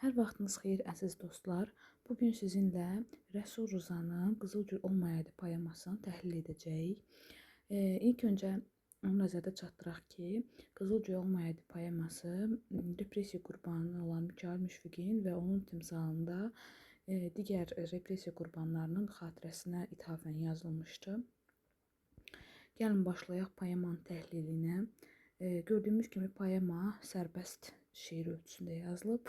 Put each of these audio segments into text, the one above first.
Hər vaxtınız xeyir, əziz dostlar. Bu gün sizinlə Rəsul Rzanın Qızıl Gül olmayaydı poemasını təhlil edəcəyik. İlk öncə onu nəzərdə çatdıraq ki, Qızıl Gül olmayaydı poeması repressiya qurbanı olan Mikayıl Müşfiqin və onun timsalında digər repressiya qurbanlarının xatirəsinə ithafən yazılmışdı. Gəlin başlayaq poemanın təhlilinə. Gördüyümüz kimi poema sərbəst şeir ölçüsündə yazılıb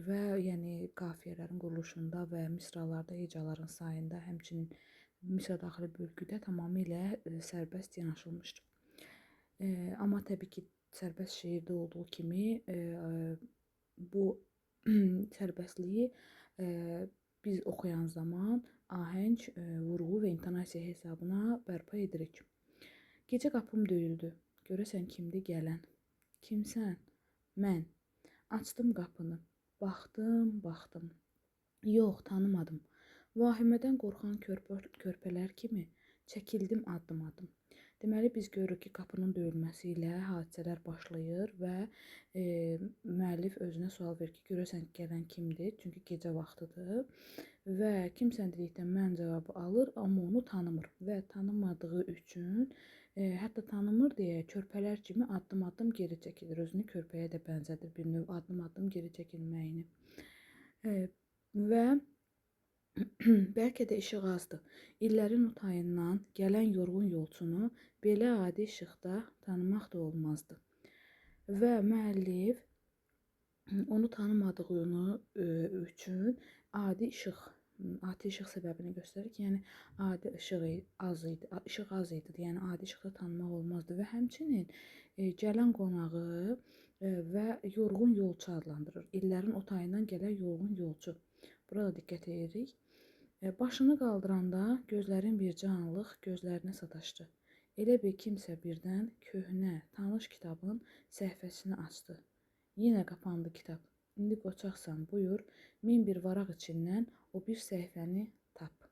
və yəni qafiyələrin quruluşunda və misralarda hecaların sayında, həmçinin misra daxili bölgüdə tamamilə sərbəst yanaşılmışdır. Amma təbii ki, sərbəst şeirdə olduğu kimi bu sərbəstliyi biz oxuyan zaman ahəng, vurğu və intonasiya hesabına bərpa edirik. Gecə qapım döyüldü. Görəsən kimdir gələn? Kimsən? Mən. Açdım qapını. Baxdım, baxdım. Yox, tanımadım. Vahimədən qorxan körpələr kimi çəkildim addım-addım. Deməli, biz görürük ki, qapının döyülməsi ilə hadisələr başlayır və müəllif özünə sual verir ki, görəsən gələn kimdir? Çünki gecə vaxtıdır və kimsən dedikdə mən cavabı alır, amma onu tanımır və tanımadığı üçün, hətta tanımır deyə körpələr kimi addım-addım geri çəkilir. Özünü körpəyə də bənzədir bir növ addım-addım geri çəkilməyini. Və bəlkə də işıq azdı. İllərin o tayından gələn yorğun yolçunu belə adi işıqda tanımaq da olmazdı. Və müəllif onu tanımadığını üçün adi işıq səbəbini göstərir ki, yəni adi işıq az idi, işıq az idi, yəni adi işıqda tanımaq olmazdı və həmçinin gələn qonağı və yorğun yolçu adlandırır. İllərin o tayından gələn yorğun yolçu. Burada diqqət edirik. Başını qaldıranda gözlərin bircə anlıq gözlərinə sataşdı. Elə bir kimsə birdən köhnə, tanış kitabın səhifəsini açdı. Yenə qapandı kitab. İndi qoçaqsan, buyur, min bir varaq içindən o bir səhifəni tap.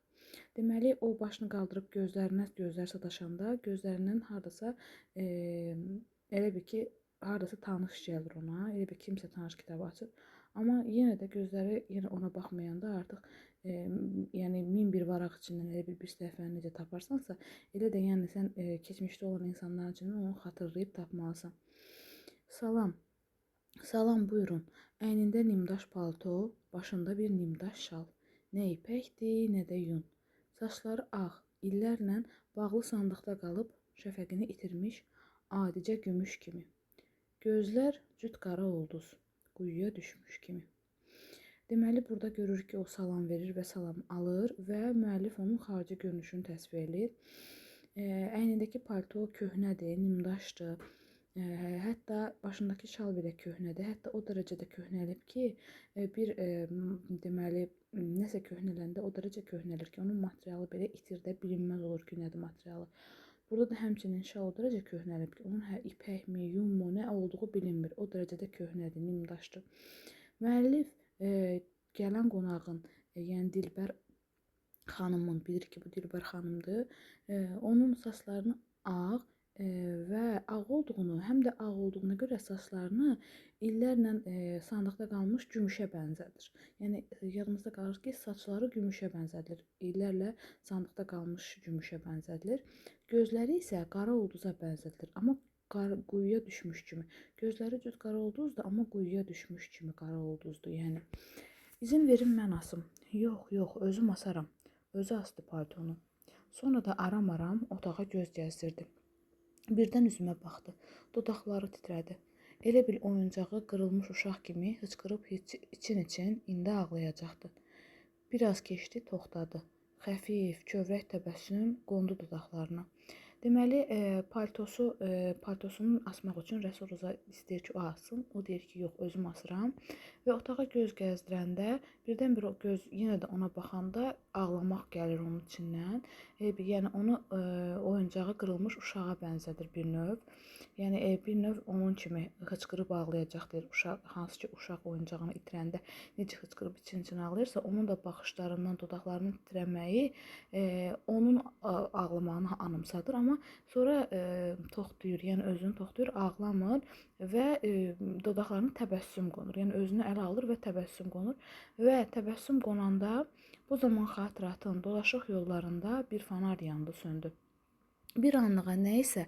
Deməli, o başını qaldırıb gözlərinə gözlər sataşanda gözlərindən hardasa elə bir ki, hardasa tanış gəlir ona. Elə bir kimsə tanış kitabı açır. Amma yenə də gözləri yenə ona baxmayanda artıq yəni min bir varaq içindən elə bir səhifəni necə taparsansa, elə də yəni sən keçmişdə olan insanların içindən onu xatırlayıb tapmalısan. Salam. Salam, buyurun. Əynində nimdaş palto, başında bir nimdaş şal. Nə ipəkdir, nə də yun. Saçları ağ, illərlə bağlı sandıqda qalıb şəfəqini itirmiş adicə gümüş kimi. Gözlər cüt qara ulduz, quyuya düşmüş kimi. Deməli, burada görürük ki, o salam verir və salam alır və müəllif onun xarici görünüşünü təsvir edir. Əynindəki palto köhnədir, nimdaşdır. Hətta başındakı şal belə köhnədir. Hətta o dərəcədə köhnəlib ki, bir deməli, nəsə köhnələndə o dərəcə köhnəlir ki, onun materialı belə itir də, bilinməz olur ki, nədir materialı. Burada da həmçinin şal o dərəcə köhnəlib ki, onun ipəkmi, yunmu, nə olduğu bilinmir. O dərəcədə köhnədir, nimdaşdır. Müəllif gələn qonağın, yəni Dilbər xanımın, bilir ki, bu Dilbər xanımdır, onun saçlarını ağ və ağ olduğunu, həm də ağ olduğuna görə saçlarını illərlə sandıqda qalmış gümüşə bənzədir. Yəni yadımızda qalır ki, saçları gümüşə bənzədilir. İllərlə sandıqda qalmış gümüşə bənzədilir. Gözləri isə qara ulduza bənzədilir, amma quyuya düşmüş kimi. Gözləri cüt qara ulduzdur, amma quyuya düşmüş kimi qara ulduzdur. Yəni izin verin mən asım. Yox, yox, özüm asaram. Özü asdı paltonu. Sonra da aram-aram otağa göz gəzdirdi. Birdən üzümə baxdı. Dodaqları titrədi. Elə bil oyuncağı qırılmış uşaq kimi hıçqırıb için-için indi ağlayacaqdı. Biraz keçdi, toxtadı. Xəfif, kövrək təbəssüm qondu dodaqlarına. Deməli, paltosunu asmaq üçün Rəsul Rza istəyir ki, o assın. O deyir ki, yox, özüm asıram. Və otağa göz gəzdirəndə birdən-birə o göz yenə də ona baxanda ağlamaq gəlir onun içindən. Yəni onu oyuncağı qırılmış uşağa bənzədir bir növ. Yəni bir növ onun kimi hıçqırıb ağlayacaq deyir. Uşaq, hansı ki uşaq oyuncağını itirəndə necə hıçqırıb için-için ağlayırsa, onun da baxışlarından, dodaqlarının titrəməyi onun ağlamağını anımsadır. Amma Amma sonra toxtayır, yəni özünü toxtayır, ağlamır və dodaqlarına təbəssüm qonur. Yəni özünü ələ alır və təbəssüm qonur. Və təbəssüm qonanda bu zaman xatirətin dolaşıq yollarında bir fanar yandı, söndü. Bir anlığa nə isə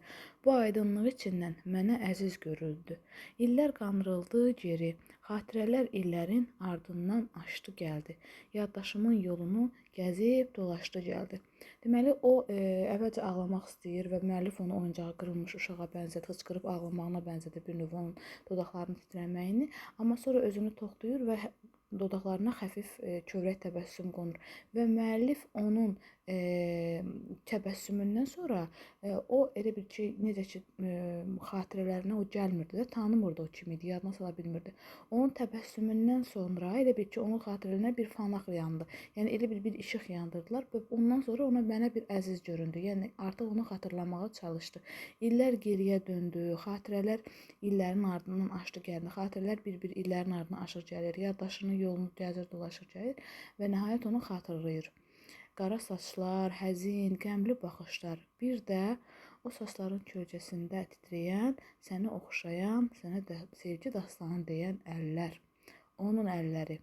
bu aydınlıq içindən mənə əziz görüldü. İllər qandırıldı geri, xatirələr illərin ardından aşdı gəldi. Yaddaşımın yolunu gəzib dolaşdı gəldi. Deməli, o əvvəlcə ağlamaq istəyir və müəllif onu oyuncağı qırılmış uşağa bənzədir, hıçqırıb ağlamağına bənzədir bir növ onun dodaqlarının titrəməyini. Amma sonra özünü toxtayır və dodaqlarına xəfif kövrək təbəssüm qonur və müəllif onun təbəssümündən sonra o elə bil ki, necə ki xatirələrinə o gəlmirdi də, tanımırdı o kim idi, yadına sala bilmirdi. Onun təbəssümündən sonra elə bil ki, onun xatirələrinə bir fanaq yandı. Yəni elə bir işıq yandırdılar və ondan sonra ona mənə bir əziz göründü. Yəni artıq onu xatırlamağa çalışdı. İllər geriyə döndü, xatirələr illərin ardından aşdı gəldi. Xatirələr bir-bir illərin ardından aşır gəlir. Yaddaşının yolunu gəzir, dolaşır gəlir və nəhayət onu xatırlayır. Qara saçlar, həzin, qəmli baxışlar, bir də o saçların kölgəsində titrəyən, səni oxşayan, sənə də sevgi dastanı deyən əllər. Onun əlləri,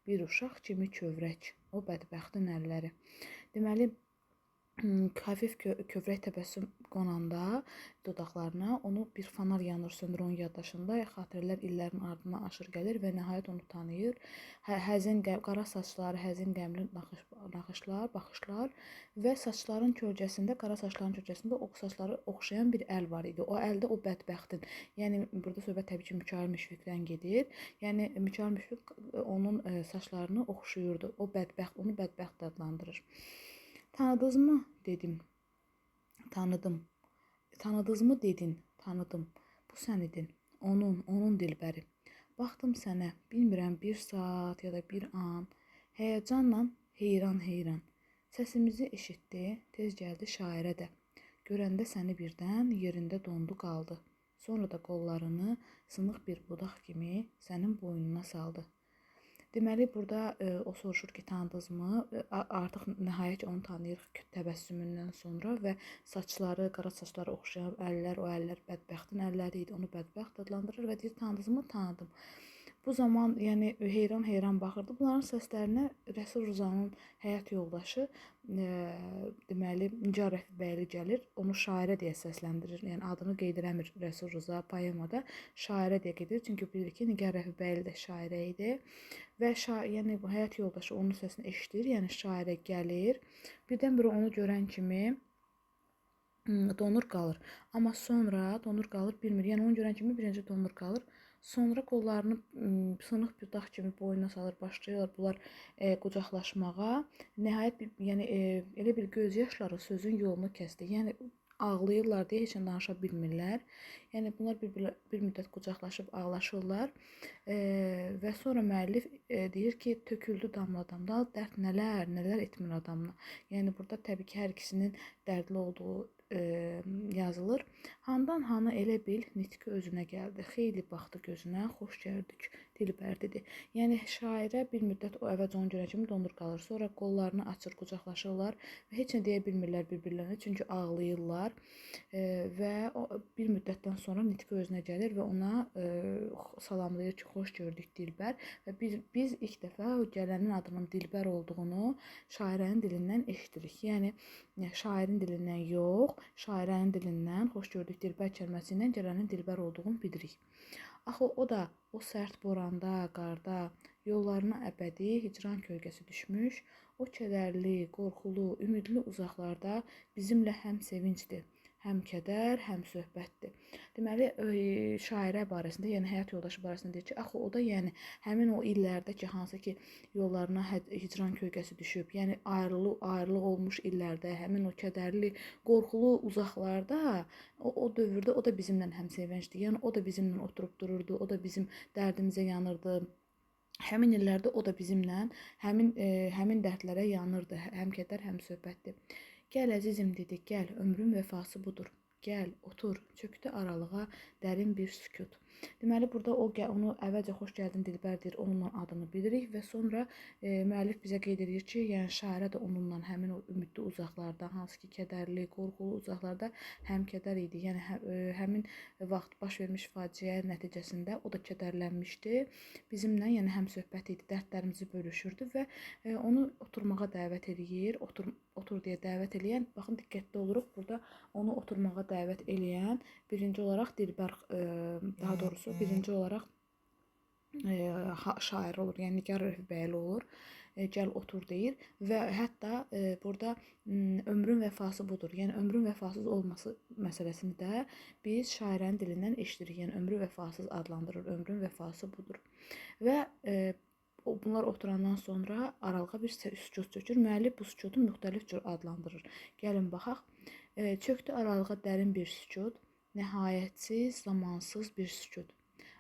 bir uşaq kimi kövrək, o bədbəxtin əlləri. Deməli, xəfif kövrək təbəssüm qonanda dodaqlarına onu bir fanar yanır, söndür onun yaddaşında. Xatirələr illərin ardından aşır gəlir və nəhayət onu tanıyır. Həzin, qara saçları, həzin, qəmli naxışlar, baxışlar və saçların kölgəsində, qara saçların kölgəsində o saçları oxşayan bir əl var idi. O əldə o bədbəxtin. Yəni burada söhbət təbii ki, Mikail Müşfiqdən gedir. Yəni Mikail Müşfiq onun saçlarını oxşayırdı. O bədbəxt, onu bədbəxt adlandırır. Tanıdınızmı dedim, tanıdım. Tanıdınızmı dedin, tanıdım. Bu sən idin, onun dilbəri. Baxdım sənə, bilmirəm bir saat ya da bir an. Həyəcanla heyran-heyran. Səsimizi eşitdi, tez gəldi şairə də. Görəndə səni birdən yerində dondu qaldı. Sonra da qollarını sınıq bir budaq kimi sənin boynuna saldı. Deməli, burada o soruşur ki, tanıdınızmı? Artıq nəhayət onu tanıyırıq təbəssümündən sonra və saçları, qara saçları oxşayan əllər, o əllər bədbəxtin əlləri idi. Onu bədbəxt adlandırır və deyir, tanıdınızmı? Tanıdım. Bu zaman yəni heyran-heyran baxırdı. Bunların səslərinə Rəsul Rzanın həyat yoldaşı, deməli, Nigar Rəfibəyli gəlir, onu şairə deyə səsləndirir. Yəni adını qeyd eləmir Rəsul Rza poemada, şairə deyə qeyd edir. Çünki bilir ki, Nigar Rəfibəyli də şairə idi və yəni bu həyat yoldaşı onun səsini eşidir, yəni şairə gəlir. Birdən-birə onu görən kimi donur qalır. Amma sonra donur qalır, bilmir. Yəni onu görən kimi birinci donur qalır. Sonra qollarını sınıq budaq kimi boynuna salır, başlayırlar bunlar qucaqlaşmağa. Nəhayət, yəni elə bir göz yaşları sözün yolunu kəsdi. Yəni ağlayırlar deyə heç nə danışa bilmirlər. Yəni bunlar bir müddət qucaqlaşıb ağlaşırlar. Və sonra müəllif deyir ki, töküldü damla damla, dərd nələr, nələr etmir adamla. Yəni burada təbii ki, hər ikisinin dərdli olduğu yazılır. Handan hana elə bil nitqi özünə gəldi. Xeyli baxdı gözünə, xoş gördük, dilbər dedi. Yəni şairə bir müddət o əvvəlcə onu görən kimi donur qalır. Sonra qollarını açır, qucaqlaşırlar və heç nə deyə bilmirlər bir-birlərinə, çünki ağlayırlar. Və o, bir müddətdən sonra nitqi özünə gəlir və ona salamlayır ki, xoş gördük dilbər. Və biz ilk dəfə o gələnin adının dilbər olduğunu şairənin dilindən eşidirik. Yəni şairin dilindən yox, şairənin dilindən xoş gördük dilbər kəlməsi ilə gələnin dilbər olduğunu bilirik. Axı o da o sərt boranda, qarda yollarına əbədi hicran kölgəsi düşmüş, o kədərli, qorxulu, ümidli uzaqlarda bizimlə həm sevincdir, həm kədər, həm söhbətdir. Deməli, şairə barəsində, yəni həyat yoldaşı barəsində deyir ki, axı o da yəni həmin o illərdə ki, hansı ki yollarına hicran kölgəsi düşüb, yəni ayrılıq olmuş illərdə, həmin o kədərli, qorxulu uzaqlarda, o dövrdə o da bizimlə həm sevincdir. Yəni o da bizimlə oturub dururdu, o da bizim dərdimizə yanırdı. Həmin illərdə o da bizimlə həmin dərdlərə yanırdı, həm kədər, həm söhbətdir. Gəl əzizim dedi, gəl, ömrün vəfası budur. Gəl, otur, çökdü aralığa dərin bir sükut. Deməli, burada o onu əvvəlcə xoş gəldin Dilbər deyir, onunla adını bilirik və sonra müəllif bizə qeyd edir ki, yəni şairə də onunla həmin o ümidli uzaqlarda, hansı ki kədərli, qorxulu uzaqlarda həmkədər idi. Yəni həmin vaxt baş vermiş faciə nəticəsində o da kədərlənmişdi. Bizimlə, yəni həmsöhbət idi, dərdlərimizi bölüşürdü və onu oturmağa dəvət eləyir. Otur deyə dəvət eləyən, baxın diqqətli oluruq, burada onu oturmağa dəvət eləyən birinci olaraq Dilbər, daha doğrusu birinci olaraq şair olur, yəni Nigar Rəfibəyli olur. Gəl otur deyir və hətta burada ömrün vəfası budur. Yəni ömrün vəfasız olması məsələsini də biz şairənin dilindən eşidirik. Yəni ömrü vəfasız adlandırır, ömrün vəfası budur. Və bunlar oturandan sonra aralığa bir sükut çökür. Müəllif bu sükutu müxtəlif cür adlandırır. Gəlin baxaq. Çöktü aralığa dərin bir sükut, nəhayətsiz, zamansız bir sükut.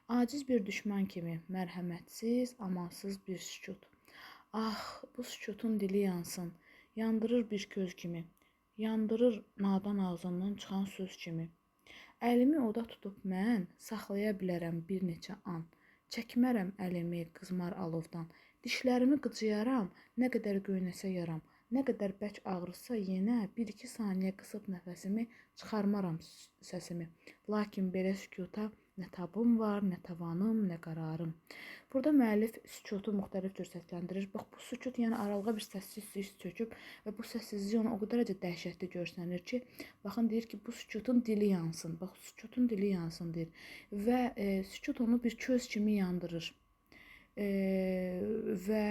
Aciz bir düşmən kimi, mərhəmətsiz, amansız bir sükut. Ah, bu sükutun dili yansın, yandırır bir köz kimi, yandırır nadan ağzından çıxan söz kimi. Əlimi oda tutub mən saxlaya bilərəm bir neçə an. Çəkmərəm əlimi qızmar alovdan. Dişlərimi qıcıyaram, nə qədər göynəsə yaram, nə qədər bərk ağrısa yenə 1-2 saniyə qısıb nəfəsimi, çıxarmaram səsimi. Lakin belə sükuta nə tabım var, nə tavanım, nə qərarım. Burada müəllif sükutu müxtəlif cür səsləndirir. Bax, bu sükut, yəni aralığa bir səssizlik çöküb və bu səssizlik ona o qədər dəhşətli görsənir ki, baxın deyir ki, bu sükutun dili yansın. Bax, sükutun dili yansın deyir və sükut onu bir köz kimi yandırır. Və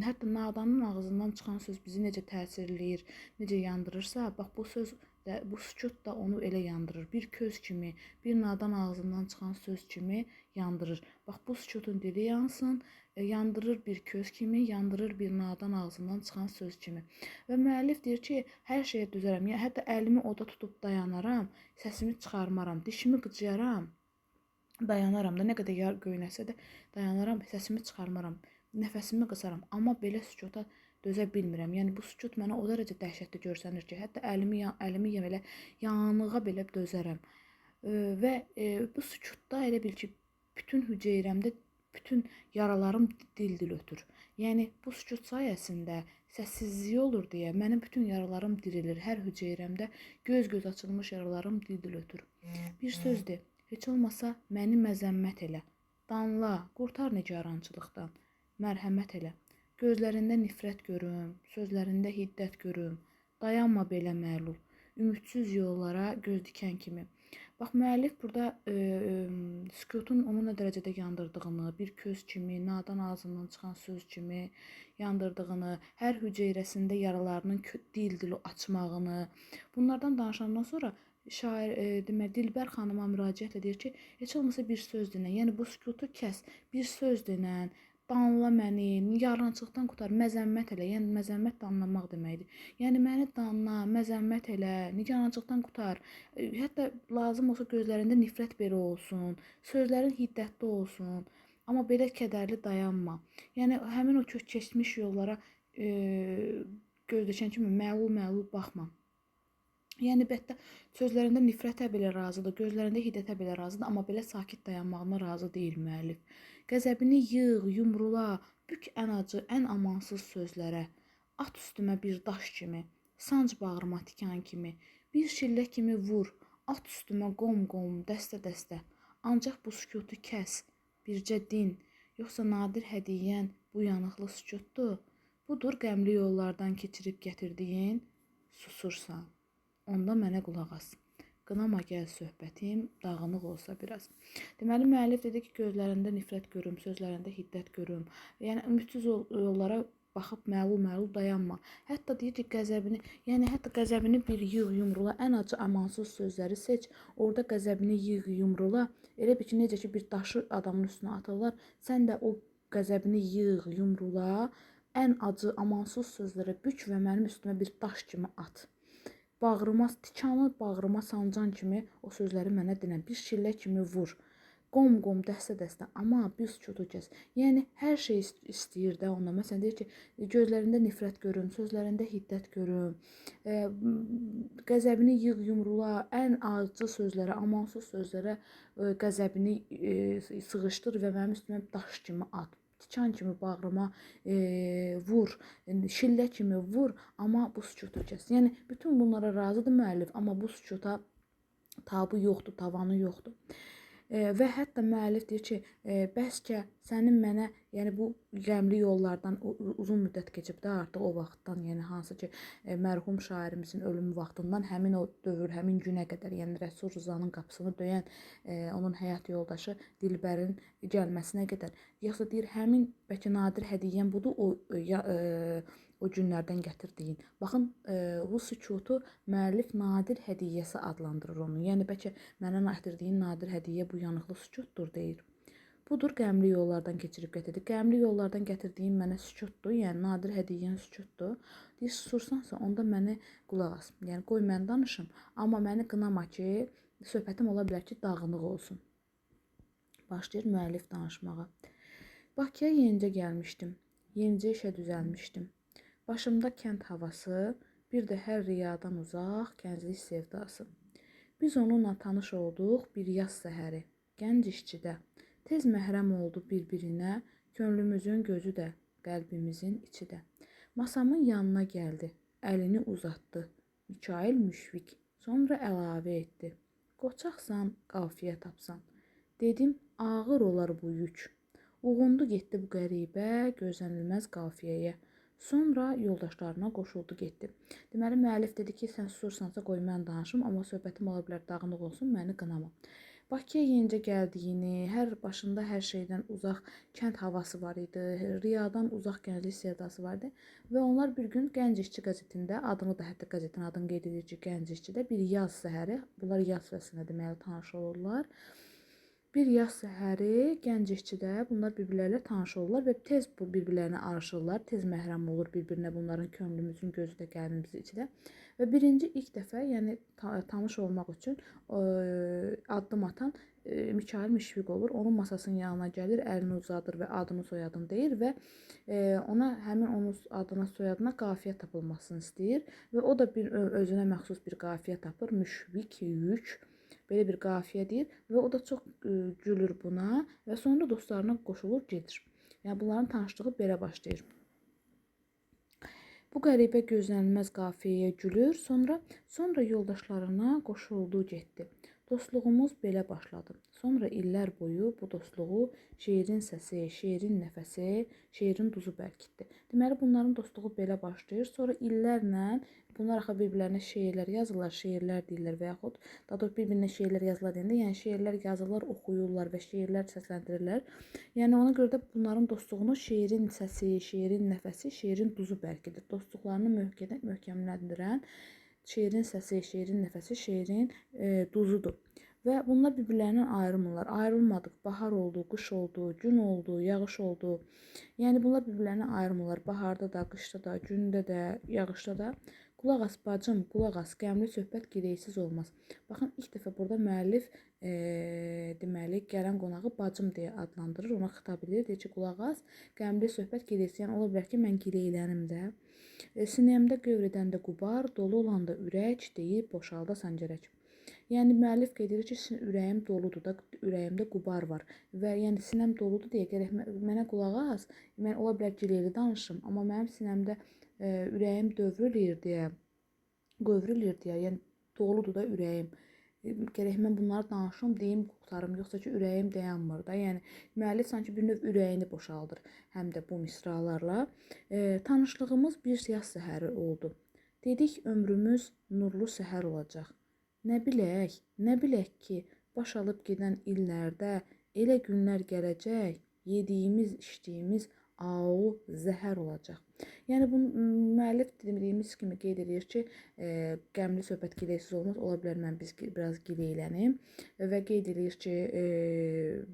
hətta nadanın ağzından çıxan söz bizi necə təsir eləyir, necə yandırırsa, bax bu söz də, bu sükut da onu elə yandırır. Bir köz kimi, bir nadan ağzından çıxan söz kimi yandırır. Bax bu sükutun dili yansın, yandırır bir köz kimi, yandırır bir nadan ağzından çıxan söz kimi. Və müəllif deyir ki, hər şeyə dözərəm. Yəni, hətta əlimi oda tutub dayanaram, səsimi çıxarmaram, dişimi qıcıyaram, dayanaram da, nə qədər göynəsə də dayanaram, səsimi çıxarmaram, nəfəsimi qısaram. Amma belə sükuta dözə bilmirəm. Yəni bu sükut mənə o dərəcə dəhşətli görsənir ki, hətta əlimi belə yanığa belə dözərəm. Və bu sükutda elə bil ki, bütün hüceyrəmdə bütün yaralarım dil-dil ötür. Yəni bu sükut sayəsində səssizlik olur deyə mənim bütün yaralarım dirilir. Hər hüceyrəmdə göz-göz açılmış yaralarım dil-dil ötür. Bir sözdür, heç olmasa məni məzəmmət elə. Danla, qurtar nigarançılıqdan, mərhəmət elə. Gözlərində nifrət görüm, sözlərində hiddət görüm. Dayanma belə məlul, ümidsiz yollara göz dikən kimi. Bax, müəllif burada sükutun onu nə dərəcədə yandırdığını, bir köz kimi, nadan ağzından çıxan söz kimi yandırdığını, hər hüceyrəsində yaralarının dil-dili açmağını, bunlardan danışandan sonra şair, demək, Dilbər xanıma müraciətlə deyir ki, heç olmasa bir söz dinən, yəni bu sükutu kəs, bir söz dinən, danla məni, nigarançılıqdan qurtar, məzəmmət elə, yəni məzəmmət danlamaq deməkdir. Yəni məni danla, məzəmmət elə, nigarançılıqdan qurtar, hətta lazım olsa gözlərində nifrət belə olsun, sözlərin hiddətli olsun, amma belə kədərli dayanma. Yəni həmin o keçmiş yollara göz dikən kimi məlul-məlul baxma. Yəni hətta sözlərində nifrətə belə razıdır, gözlərində hiddətə belə razıdır, amma belə sakit dayanmağına razı deyil müəllif. Qəzəbini yığ, yumrula, bük ən acı, ən amansız sözlərə. At üstümə bir daş kimi, sanc bağrıma tikan kimi, bir şillə kimi vur, at üstümə qom-qom, dəstə-dəstə. Ancaq bu sükutu kəs, bircə din, yoxsa nadir hədiyyən bu yanıqlı sükutdur. Budur qəmli yollardan keçirib gətirdiyin, susursan. Onda mənə qulaq as. Qınama gəl söhbətim, dağınıq olsa biraz. Deməli, müəllif dedi ki, gözlərində nifrət görüm, sözlərində hiddət görüm. Yəni, ümidsiz yollara baxıb məlul-məlul dayanma. Hətta deyir ki, qəzəbini, yəni hətta qəzəbini bir yığ yumrula, ən acı amansız sözləri seç, orada qəzəbini yığ yumrula. Elə bil ki, necə ki bir daşı adamın üstünə atırlar, sən də o qəzəbini yığ yumrula, ən acı amansız sözlərə bük və mənim üstümə bir daş kimi at. Bağrıma, tikanı bağrıma sancan kimi o sözləri mənə dinən, bir şillə kimi vur. Qom-qom, dəstə-dəstə, amma bir sükutu kəs. Yəni, hər şey istəyir də ondan. Məsələn, deyir ki, gözlərində nifrət görüm, sözlərində hiddət görüm, qəzəbini yığ yumrula, ən acı sözlərə, amansız sözlərə qəzəbini sığışdır və mənim üstümə daş kimi at. Tikan kimi bağrıma vur, şillə kimi vur, amma bu sükutu kəs. Yəni, bütün bunlara razıdır müəllif, amma bu sükuta tabu yoxdur, tavanı yoxdur. Və hətta müəllif deyir ki, bəs ki sənin mənə, yəni bu qəmli yollardan uzun müddət keçib də artıq o vaxtdan, yəni hansı ki mərhum şairimizin ölümü vaxtından həmin o dövr, həmin günə qədər, yəni Rəsul Rzanın qapısını döyən onun həyat yoldaşı Dilbərin gəlməsinə qədər. Yoxsa deyir, həmin bəlkə nadir hədiyyən budur o günlərdən gətirdiyin. Baxın, bu sükutu müəllif nadir hədiyyəsi adlandırır onu. Yəni bəlkə mənə gətirdiyin nadir hədiyyə bu yanıqlı sükutdur deyir. Budur qəmli yollardan keçirib gətirdi. Qəmli yollardan gətirdiyin mənə sükutdur, yəni nadir hədiyyən sükutdur. Deyir, susursansa onda məni qulaq as. Yəni qoy mən danışım, amma məni qınama ki, söhbətim ola bilər ki, dağınıq olsun. Başlayır müəllif danışmağa. Bakıya yenicə gəlmişdim. Yenicə işə düzəlmişdim. Başımda kənd havası, bir də hər riyadan uzaq gənclik sevdası. Biz onunla tanış olduq bir yaz səhəri, gənc işçidə. Tez məhrəm oldu bir-birinə, könlümüzün gözü də, qəlbimizin içi də. Masamın yanına gəldi, əlini uzatdı. Mikail Müşfiq sonra əlavə etdi. Qoçaqsan, qafiyə tapsan. Dedim, ağır olar bu yük. Uğundu getdi bu qəribə, gözlənilməz qafiyəyə. Sonra yoldaşlarına qoşuldu getdi. Deməli, müəllif dedi ki, sən susursansa qoy mən danışım, amma söhbətim ola bilər dağınıq olsun, məni qınama. Bakıya yenicə gəldiyini, hər başında hər şeydən uzaq kənd havası var idi, riyadan uzaq gənclik sevdası var idi və onlar bir gün Gənc İşçi qəzetində, adını da hətta qəzetin adını qeyd edir ki, Gənc İşçidə bir yaz səhəri, bunlar yaz fəslində deməli tanış olurlar. Bir yaz səhəri Gənc İşçidə bunlar bir-birləri ilə tanış olurlar və tez bu bir-birlərinə arışırlar, tez məhrəm olur bir-birinə bunların könlümüzün gözü də, qəlbimizin içi də. Və birinci ilk dəfə, yəni tanış olmaq üçün addım atan Mikail Müşfiq olur. Onun masasının yanına gəlir, əlini uzadır və adını, soyadını deyir və ona həmin onun adına, soyadına qafiyə tapılmasını istəyir və o da bir özünə məxsus bir qafiyə tapır. Müşfiq, yük. Belə bir qafiyə deyir və o da çox gülür buna və sonra dostlarına qoşulur, gedir. Yəni bunların tanışlığı belə başlayır. Bu qəribə gözlənilməz qafiyəyə gülür, sonra yoldaşlarına qoşuldu, getdi. Dostluğumuz belə başladı. Sonra illər boyu bu dostluğu şeirin səsi, şeirin nəfəsi, şeirin duzu bərkitdi. Deməli, bunların dostluğu belə başlayır. Sonra illərlə bunlar axı bir-birlərinə şeirlər yazırlar, şeirlər deyirlər və yaxud daha doğrusu bir-birinə şeirlər yazırlar deyəndə, yəni şeirlər yazırlar, oxuyurlar və şeirlər səsləndirirlər. Yəni ona görə də bunların dostluğunu şeirin səsi, şeirin nəfəsi, şeirin duzu bərkidir. Dostluqlarını möhkəmləndirən şeirin səsi, şeirin nəfəsi, şeirin duzudur. Və bunlar bir-birlərindən ayrılmırlar. Ayrılmadıq. Bahar oldu, qış oldu, gün oldu, yağış oldu. Yəni bunlar bir-birlərindən ayrılmırlar. Baharda da, qışda da, gündə də, yağışda da. Qulaq as bacım, qulaq as, qəmli söhbət gileysiz olmaz. Baxın, ilk dəfə burada müəllif deməli, gələn qonağı bacım deyə adlandırır, ona xitab edir. Deyir ki, qulaq as, qəmli söhbət gileysiz. Yəni, ola bilər ki, mən gileylənim də. Sinəmdə qövr edəndə qubar, dolu olanda ürək, deyib boşaldasan gərək. Yəni, müəllif qeyd edir ki, ürəyim doludur da, ürəyimdə qubar var və yəni sinəm doludur deyə gərək mənə qulaq as, mən ola bilər gileyli danışım, amma mənim sinəmdə ürəyim dövrülür deyə, qovrulur deyə, yəni doludur da ürəyim. Gərək mən bunları danışım, deyim, qurtarım, yoxsa ki, ürəyim dayanmır da. Yəni, müəllif sanki bir növ ürəyini boşaldır həm də bu misralarla. Tanışlığımız bir yaz səhəri oldu. Dedik, ömrümüz nurlu səhər olacaq. Nə bilək, nə bilək ki, baş alıb gedən illərdə elə günlər gələcək, yediyimiz, içdiyimiz au zəhər olacaq. Yəni bu müəllif dediyimiz kimi qeyd edir ki, qəmli söhbət gileysiz olmaz. Ola bilər mən biraz gileylənim və qeyd edir ki,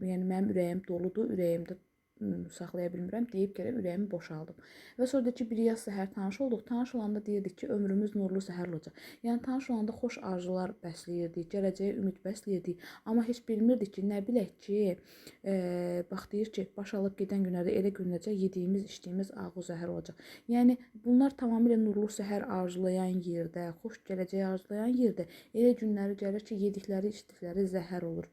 yəni mənim ürəyim doludur, ürəyimdə saxlaya bilmirəm, deyib gəlib ürəyimi boşaldım. Və sonra deyir ki, bir yaz səhər tanış olduq. Tanış olanda deyirdik ki, ömrümüz nurlu səhər olacaq. Yəni tanış olanda xoş arzular bəsləyirdik, gələcəyə ümid bəsləyirdik. Amma heç bilmirdik ki, nə bilək ki, bax deyir ki, baş alıb gedən günlərdə elə günləcə yediyimiz, içdiyimiz ağu zəhər olacaq. Yəni bunlar tamamilə nurlu səhər arzulayan yerdə, xoş gələcəyi arzulayan yerdə elə günləri gəlir ki, yedikləri, içdikləri zəhər olur.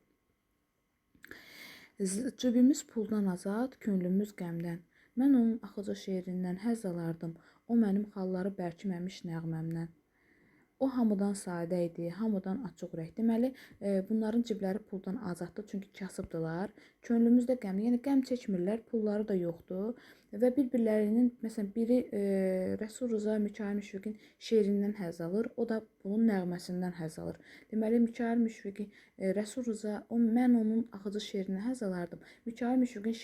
Cibimiz puldan azad, könlümüz qəmdən. Mən onun axıcı şeirindən həzz alardım. O mənim xalları bərkiməmiş nəğməmdən. O hamıdan sadə idi, hamıdan açıq ürək. Deməli, bunların cibləri puldan azaddır, çünki kasıbdılar. Könlümüz də qəmli, yəni qəm çəkmirlər, pulları da yoxdur. Və bir-birlərinin, məsələn, biri Rəsul Rza Mikail Müşfiqin şeirindən həzz alır, o da bunun nəğməsindən həzz alır. Deməli, Mikail Müşfiqin, Rəsul Rza, mən onun axıcı şeirindən həzz alardım. Mikail Müşfiqin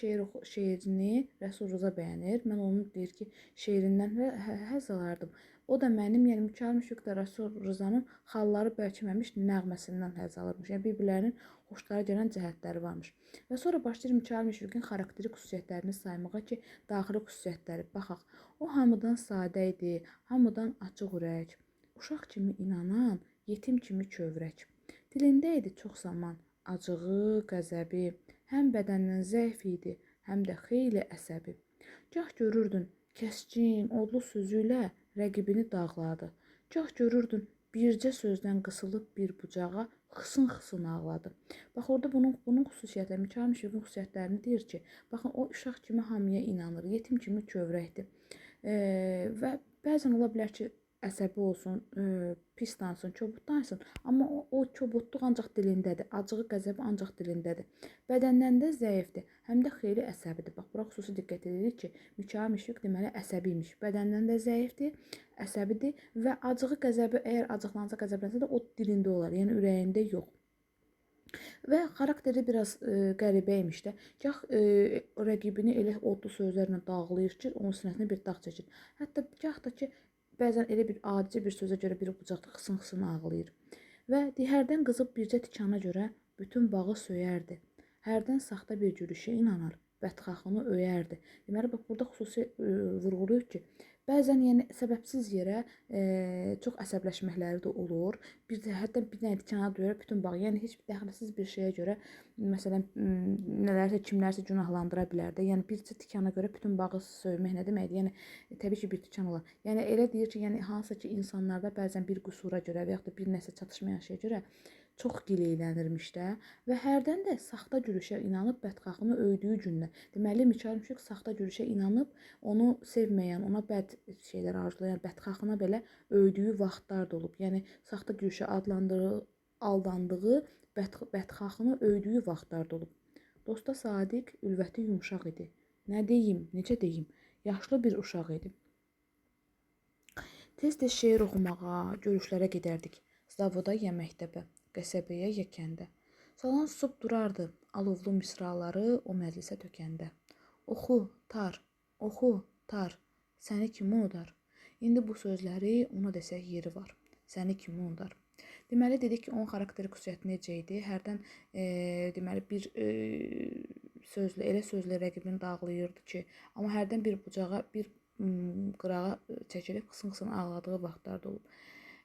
şeirini Rəsul Rza bəyənir, mən onun deyir ki, şeirindən həzz alardım. O da mənim, yəni Mikail Müşfiq də Rəsul Rzanın xalları bərkiməmiş nəğməsindən həzz alırmış. Yəni bir-birlərinin xoşlara gələn cəhətləri varmış. Və sonra başlayır Mikail Müşfiqin xarakteri xüsusiyyətlərini saymağa ki, daxili xüsusiyyətləri. Baxaq, o hamıdan sadə idi, hamıdan açıq ürək, uşaq kimi inanan, yetim kimi kövrək. Dilində idi çox zaman acığı, qəzəbi, həm bədəndən zəif idi, həm də xeyli əsəbi. Gah görürdün, kəskin, odlu sözü ilə rəqibini dağladı. Gah görürdün, bircə sözdən qısılıb bir bucağa xısın-xısın ağladı. Bax, orada bunun xüsusiyyətləri, Mikail Müşfiqin xüsusiyyətlərini deyir ki, baxın, o uşaq kimi hamıya inanır, yetim kimi kövrəkdir. Və bəzən ola bilər ki, əsəbi olsun, pis danışsın, kobud danışsın, amma o kobudluq ancaq dilindədir, acığı, qəzəbi ancaq dilindədir. Bədəndən də zəifdir, həm də xeyli əsəbidir. Bax, bura xüsusi diqqət edirik ki, Mikail Müşfiq deməli əsəbi imiş. Bədəndən də zəifdir, əsəbidir və acığı, qəzəbi əgər acıqlansa, qəzəblənsə də o dilində olar, yəni ürəyində yox. Və xarakteri biraz qəribə imiş də. Gah rəqibini elə odlu sözlərlə dağlayır ki, onun sinəsinə bir dağ çəkir. Hətta gah da ki, bəzən elə bir adicə bir sözə görə bir bucaqda xısın-xısın ağlayır. Və hərdən qızıb bircə tikana görə bütün bağı söyərdi. Hərdən saxta bir gülüşə inanar, bədxahını öyərdi. Deməli, bax, burada xüsusi vurğulayır ki, bəzən yəni səbəbsiz yerə çox əsəbləşməkləri də olur. Bir də hətta bir dənə tikana döyər bütün bağı. Yəni heç bir dəxilsiz bir şeyə görə, məsələn, nələrsə, kimlərsə günahlandıra bilər də. Yəni bircə tikana görə bütün bağı söymək nə deməkdir? Yəni təbii ki, bir tikan olar. Yəni elə deyir ki, yəni hansısa ki, insanlarda bəzən bir qüsura görə və yaxud da bir nəsə çatışmayan şeyə görə çox gileylənirmiş də və hərdən də saxta gülüşə inanıb bədxahını öydüyü gündə. Deməli, Mikail Müşfiq saxta gülüşə inanıb, onu sevməyən, ona bəd şeylər arzulayan bədxahına belə öydüyü vaxtlar da olub. Yəni, saxta gülüşə aldandığı, bədxahını öydüyü vaxtlar da olub. Dosta sadiq, ülvəti yumşaq idi. Nə deyim, necə deyim, yaşlı bir uşaq idi. Tez-tez şeir oxumağa, görüşlərə gedərdik. Zavoda ya məktəbə, qəsəbəyə ya kəndə. Salan susub durardı alovlu misraları o məclisə tökəndə. Oxu, tar, oxu, tar, səni kim unudar? İndi bu sözləri ona desək yeri var. Səni kim unudar? Deməli, dedik ki, onun xarakteri xüsusiyyəti necə idi? Hərdən deməli, bir sözlə, elə sözlə rəqibini dağlayırdı ki, amma hərdən bir bucağa, bir qırağa çəkilib xısın-xısın ağladığı vaxtlar da olub.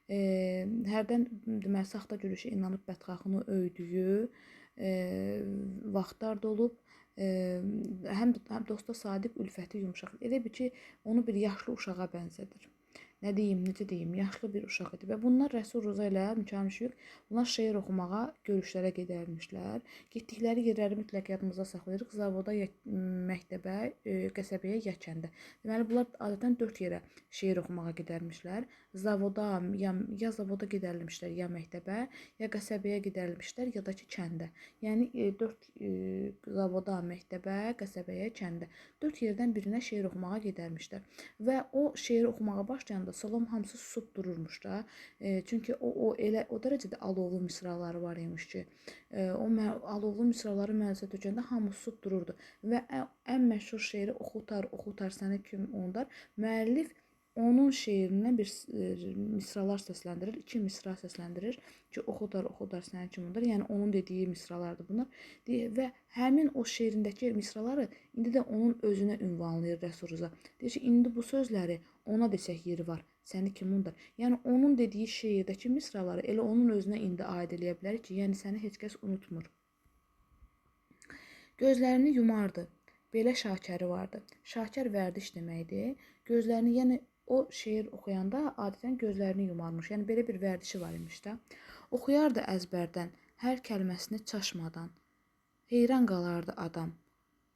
Hərdən deməli, saxta gülüşə inanıb bədxahını öydüyü vaxtlar da olub. Həm dosta sadiq, ülfəti yumşaq. Elə bir ki, onu bir yaşlı uşağa bənzədir. Nə deyim, necə deyim, yaşlı bir uşaq idi. Və bunlar Rəsul Rza ilə Mikail Müşfiq, bunlar şeir oxumağa, görüşlərə gedərmişlər. Getdikləri yerləri mütləq yadımızda saxlayırıq. Zavoda, ya məktəbə, qəsəbəyə, ya kəndə. Deməli, bunlar adətən 4 yerə şeir oxumağa gedərmişlər. Zavoda, ya zavoda gedərmişlər, ya məktəbə, ya qəsəbəyə gedərmişlər, ya da ki, kəndə. Yəni, 4 zavoda, məktəbə, qəsəbəyə, kəndə. 4 yerdən birinə şeir oxumağa gedərmişlər. Və o şeiri oxumağa başlayanda salon hamısı susub dururmuş da. Çünki o elə o dərəcədə alovlu misraları var imiş ki, o alovlu misraları məclisə tökəndə hamı susub dururdu. Və ən məşhur şeiri oxutar, oxutar, səni kim unudar? Müəllif onun şeirindən bir misralar səsləndirir, iki misra səsləndirir ki, oxudar, oxudar səni kim unudar. Yəni onun dediyi misralardır bunlar. Və həmin o şeirindəki misraları indi də onun özünə ünvanlayır Rəsul Rza. Deyir ki, indi bu sözləri ona desək yeri var, səni kim unudar. Yəni onun dediyi şeirdəki misraları elə onun özünə indi aid eləyə bilərik ki, yəni səni heç kəs unutmur. Gözlərini yumardı. Belə şakəri vardı. Şakər vərdiş deməkdir. Gözlərini, yəni o şeir oxuyanda adətən gözlərini yumarmış. Yəni belə bir vərdişi var imiş də. Oxuyardı əzbərdən, hər kəlməsini çaşmadan. Heyran qalardı adam.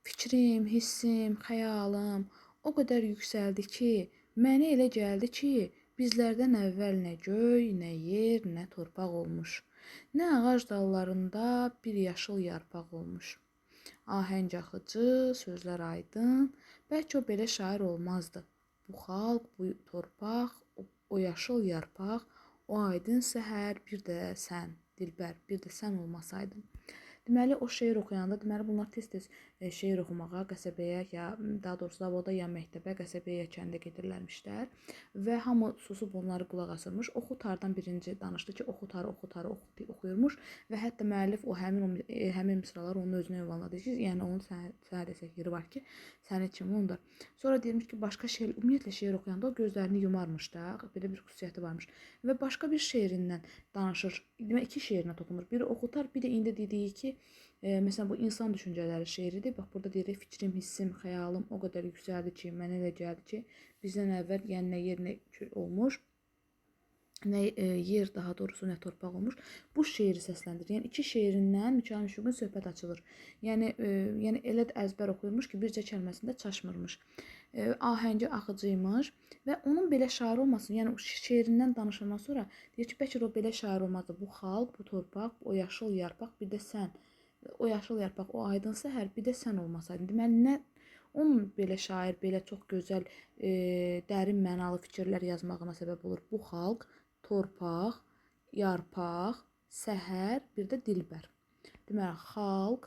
Fikrim, hissim, xəyalım o qədər yüksəldi ki, mənə elə gəldi ki, bizlərdən əvvəl nə göy, nə yer, nə torpaq olmuş. Nə ağac dallarında bir yaşıl yarpaq olmuş. Ahəng axıcı, sözlər aydın. Bəlkə o belə şair olmazdı. Bu xalq, bu torpaq, o yaşıl yarpaq, o aydın səhər, bir də sən, dilbər, bir də sən olmasaydın. Deməli, o şeir oxuyanda, deməli, bunlar tez-tez şeir oxumağa qəsəbəyə, ya daha doğrusu zavoda, ya məktəbə, qəsəbəyə, ya kəndə gedirlərmişlər və hamı susub onları qulaq asırmış. Oxutardan birinci danışdı ki, oxutar, oxutar, oxuyurmuş və hətta müəllif o həmin misraları onun özünə ünvanladı ki, yəni onun sənə desək yeri var ki, səni kim unudar. Sonra deyirmiş ki, başqa şeir, ümumiyyətlə şeir oxuyanda o gözlərini yumarmış da, belə bir xüsusiyyəti varmış və başqa bir şeirindən danışır. Demək, iki şeirinə toxunur. Biri oxutar, bir də indi dediyi ki, məsələn, bu insan düşüncələri şeiridir. Bax, burada deyirik, fikrim, hissim, xəyalım o qədər yüksəldi ki, mənə elə gəldi ki, bizdən əvvəl, yəni nə yer, nə olmuş, nə yer, daha doğrusu, nə torpaq olmuş. Bu şeiri səsləndirir. Yəni, iki şeirindən Mikayıl Müşfiqin söhbət açılır. Yəni, yəni elə də əzbər oxuyurmuş ki, bircə kəlməsində çaşmırmış. Ahəngi axıcıymış və onun belə şair olmasın, yəni şeirindən danışandan sonra deyir ki, bəlkə də o belə şair olmazdı. Bu xalq, bu torpaq, o yaşıl yarpaq, bir də sən, o yaşıl yarpaq, o aydın səhər, bir də sən olmasaydın. Deməli, nə onun belə şair, belə çox gözəl, dərin mənalı fikirlər yazmağına səbəb olur. Bu xalq, torpaq, yarpaq, səhər, bir də dilbər. Deməli, xalq,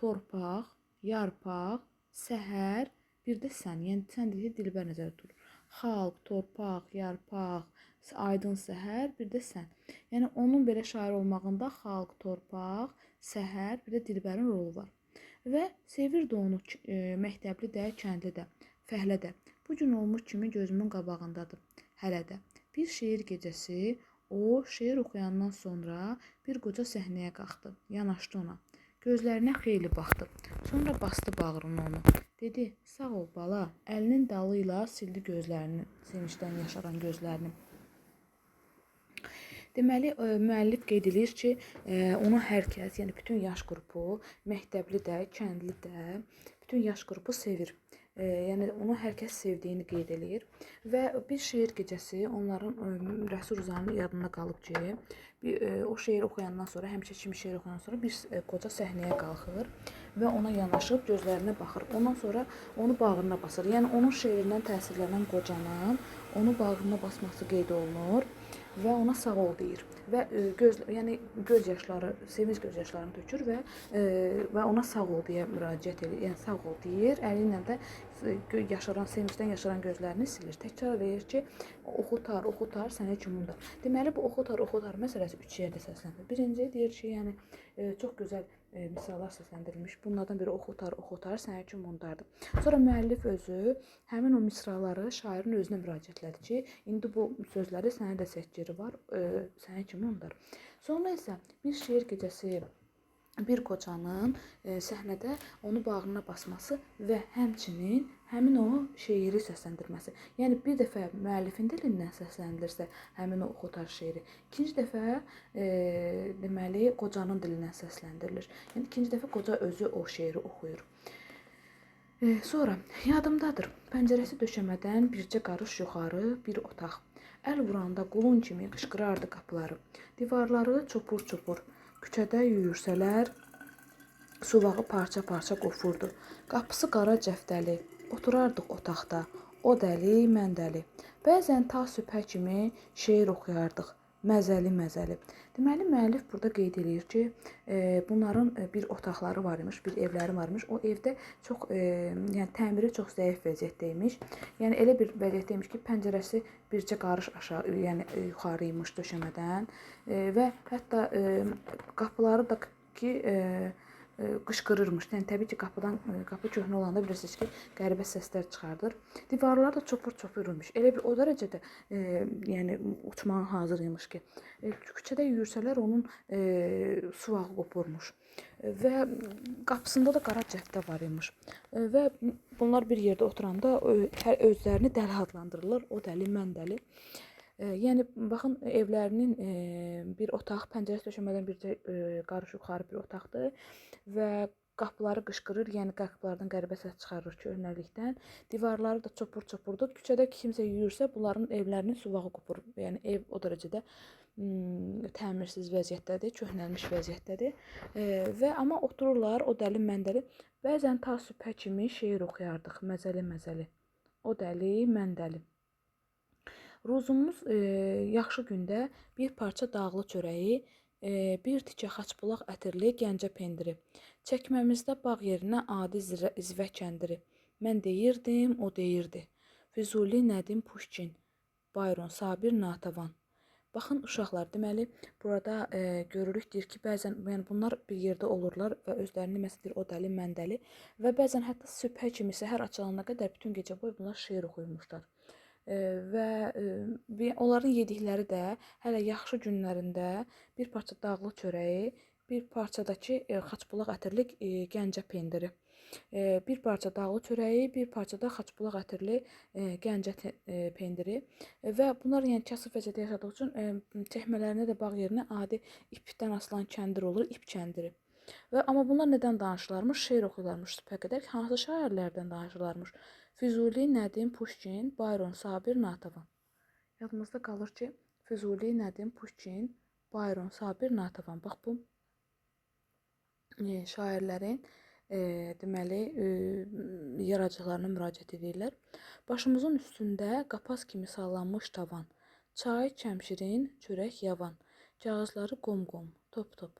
torpaq, yarpaq, səhər, bir də sən. Yəni, sən deyir, dilbər nəzərdə tutulur. Xalq, torpaq, yarpaq, aydın səhər, bir də sən. Yəni, onun belə şair olmağında xalq, torpaq, səhər, bir də dilbərin rolu var. Və sevirdi onu məktəbli də, kəndli də, fəhlə də. Bu gün olmuş kimi gözümün qabağındadır hələ də. Bir şeir gecəsi o şeir oxuyandan sonra bir qoca səhnəyə qalxdı, yanaşdı ona. Gözlərinə xeyli baxdı. Sonra bastı bağrına onu. Dedi, sağ ol bala, əlinin dalı ilə sildi gözlərini, sevincdən yaşaran gözlərini. Deməli, müəllif qeyd edir ki, onu hər kəs, yəni bütün yaş qrupu, məktəbli də, kəndli də, bütün yaş qrupu sevir. Yəni onu hər kəs sevdiyini qeyd eləyir və bir şeir gecəsi onların Rəsul Rzanın yadında qalıb ki, o şeir oxuyandan sonra, həmişə kimi şeir oxuyandan sonra bir qoca səhnəyə qalxır və ona yanaşıb gözlərinə baxır. Ondan sonra onu bağrına basır. Yəni onun şeirindən təsirlənən qocanın onu bağrına basması qeyd olunur və ona sağ ol deyir və göz yaşları, sevinc göz yaşlarını tökür və ona sağ ol deyə müraciət edir. Yəni sağ ol deyir, əli ilə də yaşaran, sevincdən yaşaran gözlərini silir. Təkrar eləyir ki, oxutar, oxutar, sənə kim unudar. Deməli, bu oxutar, oxutar məsələsi üç yerdə səslənir. Birinci deyir ki, yəni çox gözəl misallar səsləndirilmiş. Bunlardan biri oxutar, oxutar, sənə kim unudardı. Sonra müəllif özü həmin o misraları şairin özünə müraciət elədi ki, indi bu sözləri sənə də səhceri var, sənə kim unudar. Sonra isə bir şeir gecəsi bir qocanın səhnədə onu bağrına basması və həmçinin həmin o şeiri səsləndirməsi. Yəni bir dəfə müəllifin dilindən səsləndirilirsə həmin o oxutar şeiri, ikinci dəfə deməli qocanın dilindən səsləndirilir. Yəni ikinci dəfə qoca özü o şeiri oxuyur. Sonra yadımdadır, pəncərəsi döşəmədən bircə qarış yuxarı bir otaq. Əl vuranda qulun kimi qışqırardı qapıları. Divarları çopur-çopur. Küçədə yürürsələr, suvağı parça-parça qofurdu. Qapısı qara cəftəli, oturardıq otaqda, o dəli, mən dəli. Bəzən ta sübhə kimi şeir oxuyardıq. Məzəli-məzəli. Deməli, müəllif burada qeyd eləyir ki, bunların bir otaqları var imiş, bir evləri var imiş. O evdə çox, yəni təmiri çox zəif vəziyyətdə imiş. Yəni elə bir vəziyyətdə imiş ki, pəncərəsi bircə qarış aşağı, yəni yuxarı imiş döşəmədən və hətta qapıları da ki, qışqırırmış. Yəni təbii ki, qapıdan qapı köhnə olanda bilirsiniz ki, qəribə səslər çıxardır. Divarlar da çopur-çopur imiş. Elə bir o dərəcədə yəni uçmağa hazır imiş ki, küçədə yürüsələr onun suvağı qopurmuş. Və qapısında da qara cəftə var imiş. Və bunlar bir yerdə oturanda özlərini dəli adlandırırlar. O dəli, mən dəli. Yəni baxın, evlərinin bir otaq, pəncərəsi döşəmədən bircə qarış yuxarı bir otaqdır və qapıları qışqırır, yəni qapılardan qəribə səs çıxarır köhnəlikdən. Divarları da çopur-çopurdur. Küçədə kimsə yürürsə, bunların evlərinin suvağı qopur. Yəni ev o dərəcədə təmirsiz vəziyyətdədir, köhnəlmiş vəziyyətdədir. Və amma otururlar, o dəli, mən dəli. Bəzən ta sübhə kimi şeir oxuyardıq, məzəli-məzəli. O dəli, mən dəli. Ruzumuz yaxşı gündə bir parça dağlı çörəyi, bir tikə xaçbulaq ətirli Gəncə pendiri. Çəkməmizdə bağ yerinə adi zivə kəndiri. Mən deyirdim, o deyirdi. Füzuli, Nədim, Puşkin, Bayron, Sabir, Natavan. Baxın uşaqlar, deməli burada görürük, deyir ki, bəzən yəni bunlar bir yerdə olurlar və özlərini məsələn deyir, o dəli, mən dəli və bəzən hətta sübhə kimi səhər açılana qədər bütün gecə boyu bunlar şeir oxuyurmuşlar. Və onların yedikləri də hələ yaxşı günlərində bir parça dağlı çörəyi, bir parçadakı xaçbulaq ətirli Gəncə pendiri. Bir parça dağlı çörəyi, bir parça da xaçbulaq ətirli Gəncə pendiri və bunlar yəni kasıb vəziyyətdə yaşadığı üçün çəkmələrinə də bağ yerinə adi ipdən asılan kəndir olur, ip kəndiri. Və amma bunlar nədən danışırlarmış? Şeir oxuyurlarmış sübhə qədər. Hansı şairlərdən danışırlarmış? Füzuli, Nədim, Puşkin, Bayron, Sabir, Natavan. Yadımızda qalır ki, Füzuli, Nədim, Puşkin, Bayron, Sabir, Natavan. Bax bu şairlərin deməli yaradıcılarına müraciət edirlər. Başımızın üstündə qapaz kimi sallanmış tavan. Çay, çəmşirin, çörək, yavan. Kağızları qom-qom, top-top.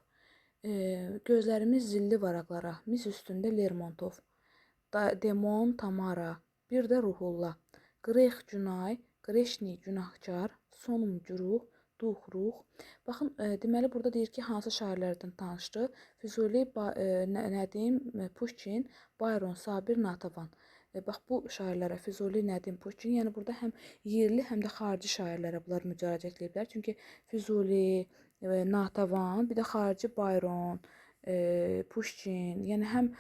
Gözlərimiz zilli varaqlara, mis üstündə Lermontov, Demon, Tamara, bir də Ruhullah, Qrex, Günay, Qreşni, günahkar, Sonum, güruh, Duh, ruh. Baxın, deməli burada deyir ki, hansı şairlərdən tanışdı? Füzuli, Nədim, Puşkin, Bayron, Sabir, Natavan. Bax bu şairlərə Füzuli, Nədim, Puşkin, yəni burada həm yerli, həm də xarici şairlərə bunlar müraciət ediblər. Çünki Füzuli, Natavan, bir də xarici Bayron, Puşkin, yəni həm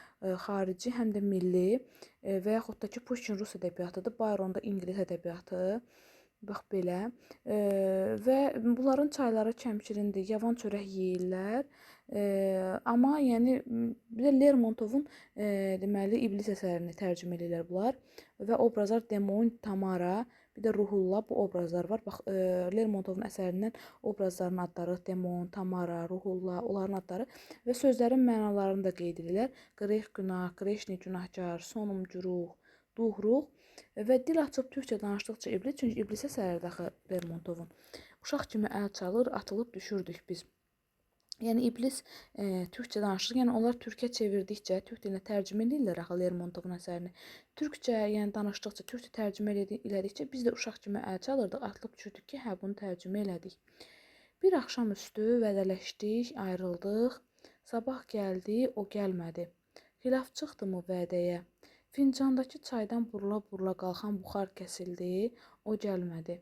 xarici, həm də milli və yaxud da ki, Puşkin rus ədəbiyyatıdır, Bayron da ingilis ədəbiyyatı. Bax belə. Və bunların çayları çəmşirindir, yavan çörək yeyirlər. Amma yəni bir də Lermontovun deməli İblis əsərini tərcümə edirlər bunlar və obrazlar Demon, Tamara, bir də Ruhullah, bu obrazlar var. Bax Lermontovun əsərindən obrazların adları Demon, Tamara, Ruhullah, onların adları və sözlərin mənalarını da qeyd edirlər. Qrex günah, Qreşni günahkar, Sonum güruh, Duh ruh və dil açıb türkcə danışdıqca İblis, çünki İblis əsəridir axı Lermontovun. Uşaq kimi əl çalır, atılıb düşürdük biz. Yəni İblis türkcə danışır. Yəni onlar türkə çevirdikcə, türk dilinə tərcümə eləyirlər axı Lermontovun əsərini. Türkcə, yəni danışdıqca, türkcə tərcümə elədikcə biz də uşaq kimi əl çalırdıq, atılıb düşürdük ki, hə bunu tərcümə elədik. Bir axşamüstü vədələşdik, ayrıldıq. Sabah gəldi, o gəlmədi. Xilaf çıxdı mı vədəyə? Fincandakı çaydan burula-burula qalxan buxar kəsildi, o gəlmədi.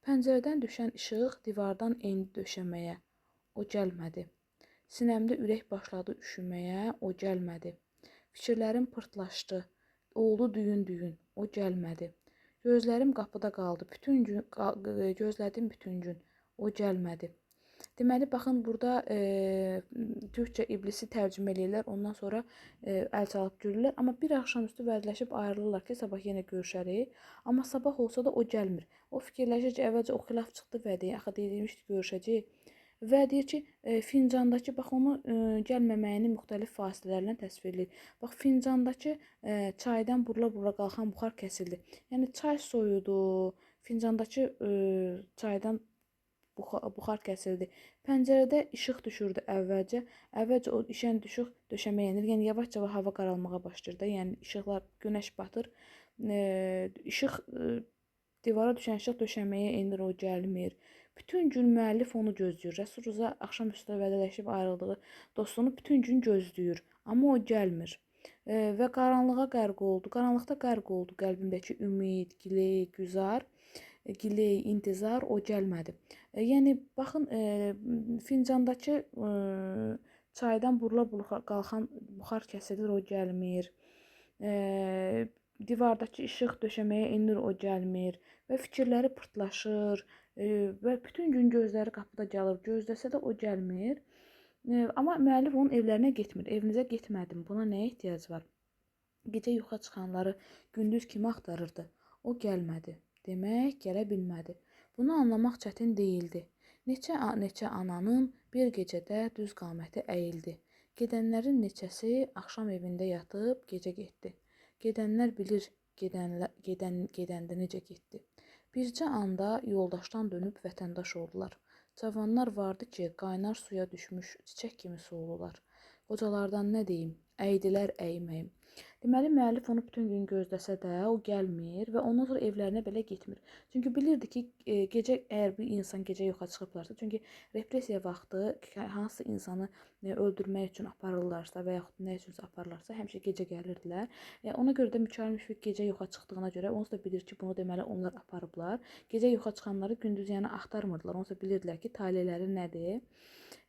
Pəncərədən düşən işıq divardan endi döşəməyə, o gəlmədi. Sinəmdə ürək başladı üşüməyə, o gəlmədi. Fikirlərim pırtlaşdı, oldu düyün-düyün, o gəlmədi. Gözlərim qapıda qaldı, bütün gün gözlədim bütün gün, o gəlmədi. Deməli, baxın, burada türkcə İblisi tərcümə eləyirlər, ondan sonra əl çalıb gülürlər. Amma bir axşamüstü vədləşib ayrılırlar ki, sabah yenə görüşərik. Amma sabah olsa da o gəlmir. O fikirləşir ki, əvvəlcə o xilaf çıxdı vədəyə, axı demişdi görüşəcəyik. Və deyir ki, fincandakı, bax onu gəlməməyini müxtəlif fasilələrlə təsvir eləyir. Bax, fincandakı çaydan burula-burula qalxan buxar kəsildi. Yəni, çay soyudu, fincandakı çaydan buxar kəsildi. Pəncərədə işıq düşürdü əvvəlcə. Əvvəlcə o işən düşük döşəməyə enir. Yəni yavaş-yavaş hava qaralmağa başlayır da. Yəni işıqlar, günəş batır. İşıq divara düşən işıq döşəməyə enir, o gəlmir. Bütün gün müəllif onu gözləyir. Rəsul Rza axşamüstü vədələşib ayrıldığı dostunu bütün gün gözləyir, amma o gəlmir. Və qaranlığa qərq oldu. Qaranlıqda qərq oldu qəlbimdəki ümid, giley, güzar, giley, intizar, o gəlmədi. Yəni baxın, fincandakı çaydan burula-burula qalxan buxar kəsilir, o gəlmir. Divardakı işıq döşəməyə enir, o gəlmir və fikirləri pırtlaşır və bütün gün gözləri qapıda gəlir, gözləsə də o gəlmir. Amma müəllif onun evlərinə getmir. Evinizə getmədim, buna nəyə ehtiyac var? Gecə yoxa çıxanları gündüz kimi axtarırdı. O gəlmədi. Demək, gələ bilmədi. Bunu anlamaq çətin deyildi. Neçə-neçə ananın bir gecədə düz qaməti əyildi. Gedənlərin neçəsi axşam evində yatıb gecə getdi. Gedənlər bilir, gedəndə necə getdi. Bircə anda yoldaşdan dönüb vətəndaş oldular. Cavanlar vardı ki, qaynar suya düşmüş çiçək kimi soldular. Qocalardan nə deyim, əydilər əyməyim. Deməli, müəllif onu bütün gün gözləsə də o gəlmir və ondan sonra evlərinə belə getmir. Çünki bilirdi ki, gecə əgər bir insan gecə yoxa çıxıblarsa, çünki repressiya vaxtı hansısa insanı öldürmək üçün aparırlarsa və yaxud nə üçünsə aparırlarsa, həmişə gecə gəlirdilər. Ona görə də Mikail Müşfiq gecə yoxa çıxdığına görə onsuz da bilir ki, bunu deməli onlar aparıblar. Gecə yoxa çıxanları gündüz yəni axtarmırdılar. Onsuz da bilirdilər ki, taleləri nədir.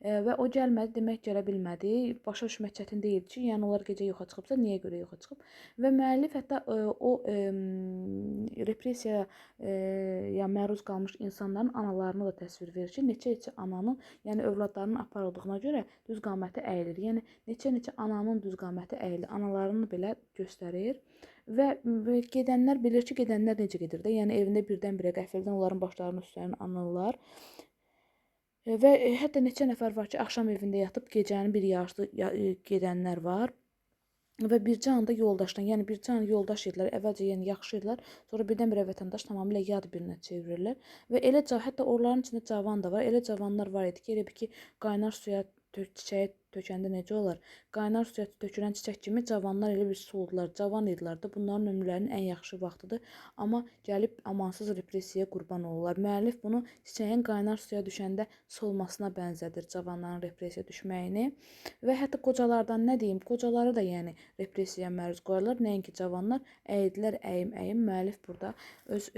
Və o gəlmədi, demək gələ bilmədi. Başa düşmək çətin deyil ki, yəni onlar gecə yoxa çıxıbsa, niyə görə yoxa çıxıb? Və müəllif hətta o repressiyaya məruz qalmış insanların analarını da təsvir verir ki, neçə-neçə ananın, yəni övladlarının aparıldığına görə düz qaməti əyilir. Yəni neçə-neçə ananın düz qaməti əyilir, analarını belə göstərir. Və gedənlər bilir ki, gedənlər necə gedir də? Yəni evində birdən-birə qəfildən onların başlarının üstlərini anırlar. Və hətta neçə nəfər var ki, axşam evində yatıb gecənin bir yarısı gedənlər var. Və bircə anda yoldaşdan, yəni bircə an yoldaş idilər, əvvəlcə yəni yaxşı idilər, sonra birdən-birə vətəndaş tamamilə yad birinə çevrilirlər. Və elə hətta onların içində cavan da var, elə cavanlar var idi ki, elə bir ki, qaynar suya çiçəyi tökəndə necə olar? Qaynar suya tökülən çiçək kimi cavanlar elə bir soldular, cavan idilər də. Bunların ömürlərinin ən yaxşı vaxtıdır. Amma gəlib amansız repressiyaya qurban olurlar. Müəllif bunu çiçəyin qaynar suya düşəndə solmasına bənzədir, cavanların repressiyaya düşməyini. Və hətta qocalardan nə deyim, qocaları da yəni repressiyaya məruz qoyarlar. Nəinki cavanlar, əydilər əyim-əyim. Müəllif burada öz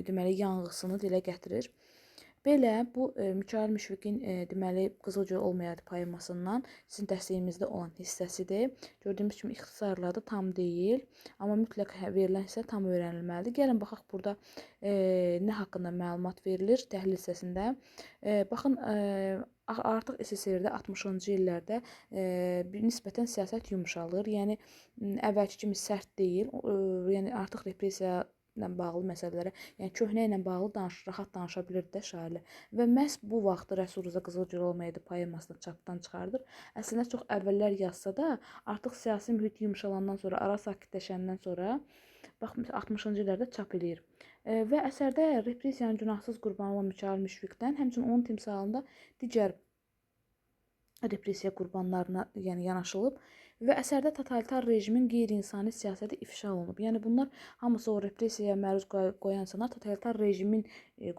deməli yanğısını dilə gətirir. Belə, bu Mikail Müşfiqin deməli Qızılgül olmayaydı poemasından sizin dərsliyimizdə olan hissəsidir. Gördüyümüz kimi ixtisarladı, tam deyil, amma mütləq verilən hissə tam öyrənilməlidir. Gəlin baxaq burada nə haqqında məlumat verilir təhlil hissəsində. Baxın, artıq SSR-də 60-cı illərdə nisbətən siyasət yumşalır. Yəni əvvəlki kimi sərt deyil, yəni artıq repressiya ilə bağlı məsələlərə, yəni köhnə ilə bağlı rahat danışa bilirdi də şairlər. Və məhz bu vaxtı Rəsul Rza Qızılgül olmayaydı poemasını çapdan çıxardır. Əslində çox əvvəllər yazsa da, artıq siyasi mühit yumşalandan sonra, ara sakitləşəndən sonra, bax 60-cı illərdə çap eləyir. Və əsərdə repressiyanın günahsız qurbanı olan Mikail Müşfiqdən, həmçinin onun timsalında digər repressiya qurbanlarına yəni yanaşılıb və əsərdə totalitar rejimin qeyri-insani siyasəti ifşa olunub. Yəni bunlar hamısı o repressiyaya məruz qoyan insanlar totalitar rejimin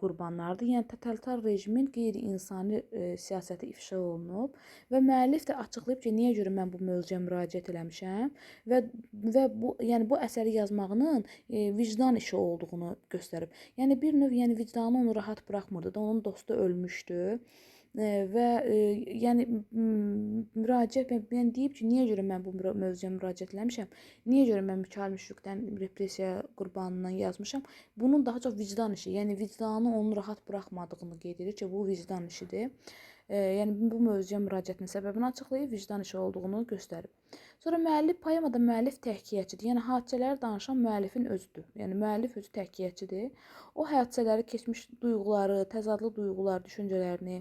qurbanlarıdır. Yəni totalitar rejimin qeyri-insani siyasəti ifşa olunub və müəllif də açıqlayıb ki, niyə görə mən bu mövzuya müraciət eləmişəm və bu yəni bu əsəri yazmağının vicdan işi olduğunu göstərib. Yəni bir növ yəni vicdanı onu rahat buraxmırdı da, onun dostu ölmüşdü. Və yəni müraciət, yəni deyib ki, niyə görə mən bu mövzuya müraciət eləmişəm, niyə görə mən Mikail Müşfiqdən repressiya qurbanından yazmışam. Bunun daha çox vicdan işi, yəni vicdanı onu rahat buraxmadığını qeyd edir ki, bu vicdan işidir. Yəni bu mövzuya müraciətin səbəbini açıqlayıb, vicdan işi olduğunu göstərib. Sonra müəllif poemada müəllif təhkiyəçidir. Yəni hadisələri danışan müəllifin özüdür. Yəni müəllif özü təhkiyəçidir. O hadisələri, keçmiş duyğuları, təzadlı duyğular, düşüncələrini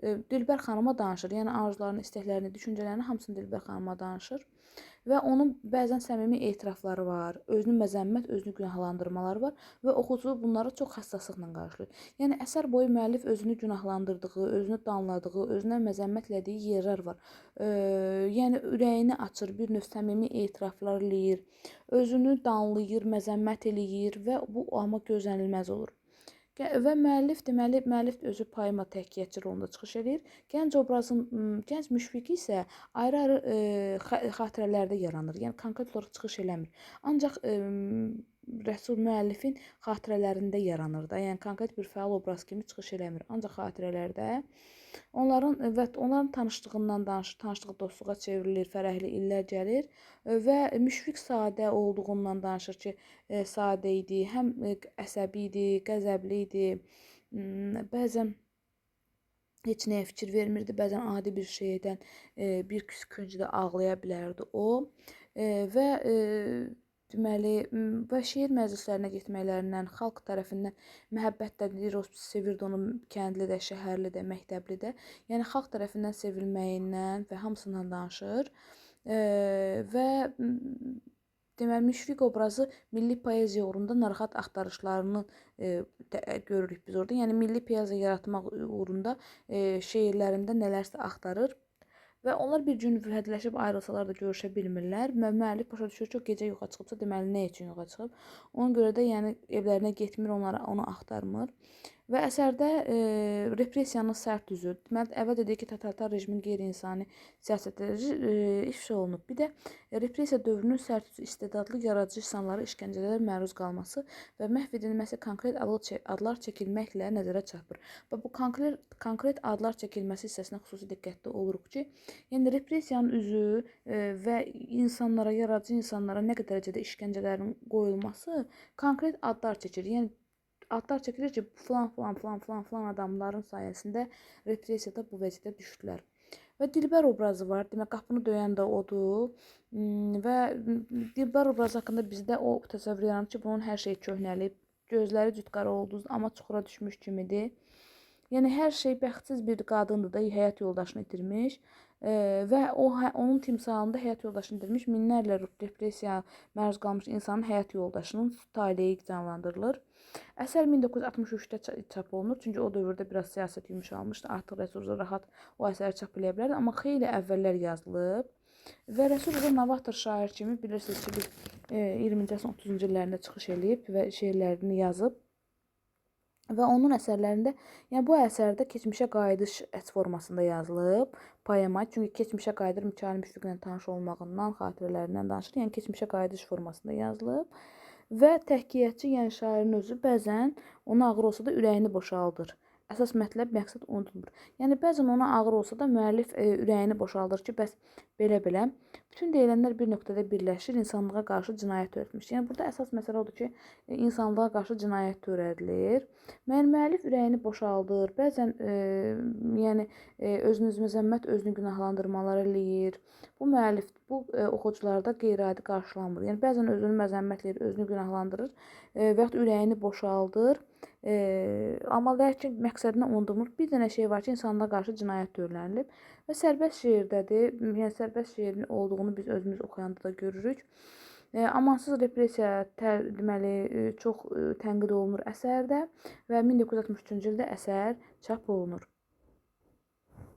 Dilbər xanıma danışır. Yəni arzularını, istəklərini, düşüncələrini hamısını Dilbər xanıma danışır. Və onun bəzən səmimi etirafları var, özünü məzəmmət, özünü günahlandırmaları var və oxucu bunları çox həssaslıqla qarşılayır. Yəni əsər boyu müəllif özünü günahlandırdığı, özünü danladığı, özünə məzəmmət elədiyi yerlər var. Yəni ürəyini açır, bir növ səmimi etiraflar eləyir, özünü danlayır, məzəmmət eləyir və bu amma gözlənilməz olur. Və müəllif, deməli, müəllif özü poema təhkiyyətçi rolunda çıxış eləyir. Gənc obrazın, gənc Müşfiq isə ayrı-ayrı xatirələrdə yaranır. Yəni konkret olaraq çıxış eləmir. Ancaq Rəsul müəllifin xatirələrində yaranır da. Yəni konkret bir fəal obraz kimi çıxış eləmir. Ancaq xatirələrdə onların tanışlığından danışır, tanışlığı dostluğa çevrilir, fərəhli illər gəlir və Müşfiq sadə olduğundan danışır ki, sadə idi, həm əsəbi idi, qəzəbli idi, bəzən heç nəyə fikir vermirdi, bəzən adi bir şeydən bir küncdə ağlaya bilərdi o və deməli, və şeir məclislərinə getməklərindən, xalq tərəfindən məhəbbət də deyir, o sevirdi onu kəndli də, şəhərli də, məktəbli də. Yəni xalq tərəfindən sevilməyindən və hamısından danışır. Və deməli, Müşfiq obrazı milli poeziya uğrunda narahat axtarışlarını görürük biz orada. Yəni milli poeziya yaratmaq uğrunda şeirlərində nələrsə axtarır. Və onlar bir gün vədləşib ayrılsalar da görüşə bilmirlər. Müəllif başa düşür ki, o gecə yoxa çıxıbsa, deməli nə üçün yoxa çıxıb? Ona görə də yəni evlərinə getmir, onu axtarmır. Və əsərdə repressiyanın sərt üzü, deməli əvvəl dedik ki, totalitar rejimin qeyri-insani siyasətləri ifşa olunub. Bir də repressiya dövrünün sərt üzü, istedadlı yaradıcı insanlara işgəncələrə məruz qalması və məhv edilməsi konkret adlar çəkilməklə nəzərə çarpır. Və bu konkret adlar çəkilməsi hissəsinə xüsusi diqqətli oluruq ki, yəni repressiyanın üzü və insanlara, yaradıcı insanlara nə qədər dərəcədə işgəncələrin qoyulması konkret adlar çəkilir. Yəni adlar çəkilir ki, filan, filan, filan, filan, filan adamların sayəsində repressiyada bu vəziyyətə düşdülər. Və Dilbər obrazı var. Demək, qapını döyən də odur. Və Dilbər obrazı haqqında bizdə o təsəvvür yaranır ki, bunun hər şeyi köhnəlib, gözləri cütqara oldu, amma çuxura düşmüş kimidir. Yəni, hər şey bəxtsiz bir qadındır da, həyat yoldaşını itirmiş və onun timsalında həyat yoldaşını itirmiş, minlərlə repressiyaya məruz qalmış insanın həyat yoldaşının taleyi canlandırılır. Əsər 1963-də çap olunur, çünki o dövrdə biraz siyasət yumşalmışdı, artıq Rəsul Rza rahat o əsəri çap eləyə bilərdi, amma xeyli əvvəllər yazılıb. Və Rəsul Rza novator şair kimi bilirsiniz ki, biz 20-ci əsrin 30-cu illərində çıxış eləyib və şeirlərini yazıb. Və onun əsərlərində, yəni bu əsərdə keçmişə qayıdış formasında yazılıb poema. Çünki keçmişə qayıdır, Mikail Müşfiqlə tanış olmağından, xatirələrindən danışır. Yəni keçmişə qayıdış formasında yazılıb. Və təhkiyyətçi, yəni şairin özü bəzən ona ağır olsa da ürəyini boşaldır. Əsas mətləb, məqsəd unudulmur. Yəni bəzən ona ağır olsa da müəllif ürəyini boşaldır ki, bəs belə-belə. Bütün deyilənlər bir nöqtədə birləşir, insanlığa qarşı cinayət törətmiş. Yəni burada əsas məsələ odur ki, insanlığa qarşı cinayət törədilir. Yəni müəllif ürəyini boşaldır. Bəzən yəni özünü məzəmmət, özünü günahlandırmalar eləyir. Bu müəllif bu oxucularda qeyri-adi qarşılanmır. Yəni bəzən özünü məzəmmət eləyir, özünü günahlandırır və yaxud ürəyini boşaldır. Amma lakin məqsədini unudulmur. Bir dənə şey var ki, insanlığa qarşı cinayət törənilib və sərbəst şeirdədir. Yəni sərbəst şeirin olduğunu biz özümüz oxuyanda da görürük. Amansız repressiya deməli çox tənqid olunur əsərdə və 1963-cü ildə əsər çap olunur.